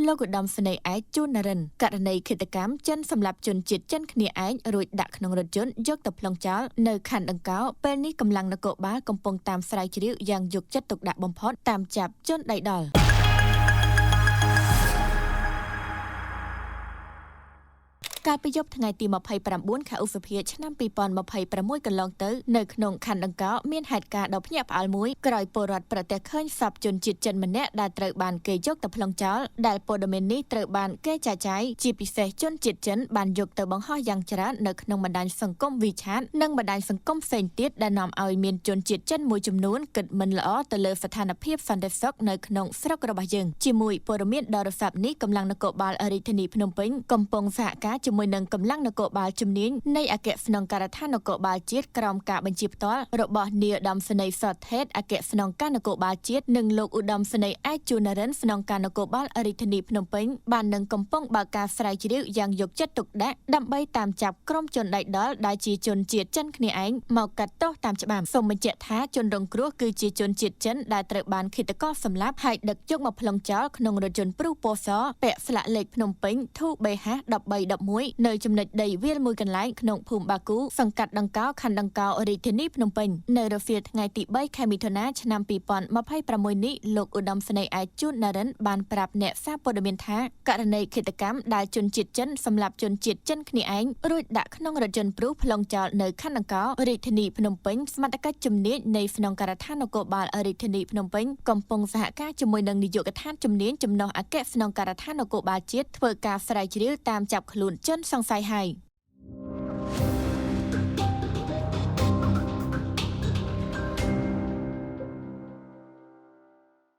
លោកឧត្តមសេនីយ៍ឯកជួននរិនករណីឃាតកម្មចិនសម្លាប់ជនជាតិចិនគ្នាឯងរួចដាក់ក្នុងរថយន្តយកទៅប្លង់ចោលនៅខណ្ឌដង្កោពេលនេះកម្លាំងនគរបាលកំពុងតាមស្រាវជ្រាវយ៉ាងយកចិត្តទុកដាក់បំផុតតាមចាប់ជនដៃដល់កាលពីយប់ថ្ងៃទី29ខែឧសភាឆ្នាំ2026កន្លងទៅនៅក្នុងខណ្ឌដង្កោមានហេតុការណ៍ដ៏ភ្ញាក់ផ្អើលមួយក្រោយពលរដ្ឋប្រទះឃើញសពជនជាតិចិនម្នាក់ដែលត្រូវបានគេយកទៅប្លង់ចោលដែលព័ត៌មាននេះត្រូវបានគេចែកចាយជាពិសេសជនជាតិចិនបានយកទៅបង្ហោះយ៉ាងច្រើននៅក្នុងបណ្ដាញសង្គម WeChat និងបណ្ដាញសង្គមផ្សេងទៀតដែលនាំឲ្យមានជនជាតិចិនមួយចំនួនគិតមិនល្អទៅលើស្ថានភាពសន្តិសុខនៅក្នុងស្រុករបស់យើងជាមួយព័ត៌មានដ៏រសើបនេះកម្លាំងនគរបាលរាជធានីភ្នំពេញកំពុងសហការជាមួយនឹងកម្លាំងនគរបាលជំនាញនៃអគ្គស្នងការដ្ឋាននគរបាលជាតិក្រោមការបញ្ជាផ្ទាល់របស់នាយឧត្តមសេនីយ៍សថេតអគ្គស្នងការនគរបាលជាតិនិងលោកឧត្តមសេនីយ៍ឯកជួននរិនស្នងការនគរបាលរាជធានីភ្នំពេញបាននឹងកំពុងបើកការស្រាវជ្រាវយ៉ាងយកចិត្តទុកដាក់ដើម្បីតាមចាប់ក្រុមជនដៃដល់ដែលជាជនជាតិចិនគ្នាឯងមកកាត់ទោសតាមច្បាប់សូមបញ្ជាក់ថាជនរងគ្រោះគឺជាជនជាតិចិនដែលត្រូវបានឃាតករសម្លាប់ហើយដឹកយកមកប្លង់ចោលក្នុងរថយន្តព្រុសពណ៌សពាក់ស្លាកលេខភ្នំពេញ 2BH 1311នៅចំណុចដីវាលមួយកន្លែងក្នុងភូមិបាគូសង្កាត់ដង្កោខណ្ឌដង្កោរាជធានីភ្នំពេញនៅរសៀលថ្ងៃទី3ខែមិថុនាឆ្នាំ2026នេះលោកឧត្តមសេនីយ៍ឯកជួននរិនបានប្រាប់អ្នកសារព័ត៌មានថាករណីឃាតកម្មដែលជនជាតិចិនសម្លាប់ជនជាតិចិនគ្នាឯងរួចដាក់ក្នុងរថយន្តព្រុសប្លង់ចោលនៅខណ្ឌដង្កោរាជធានីភ្នំពេញសមត្ថកិច្ចជំនាញនៃស្នងការដ្ឋាននគរបាលរាជធានីភ្នំពេញកំពុងសហការជាមួយនឹងនាយកដ្ឋានជំនាញចំណុះអគ្គស្នងការដ្ឋាននគរបាលជាតិធ្វើការស្រាវជ្រាវតាមចាប់ខ្លួនជនសង្ស័យហើយ។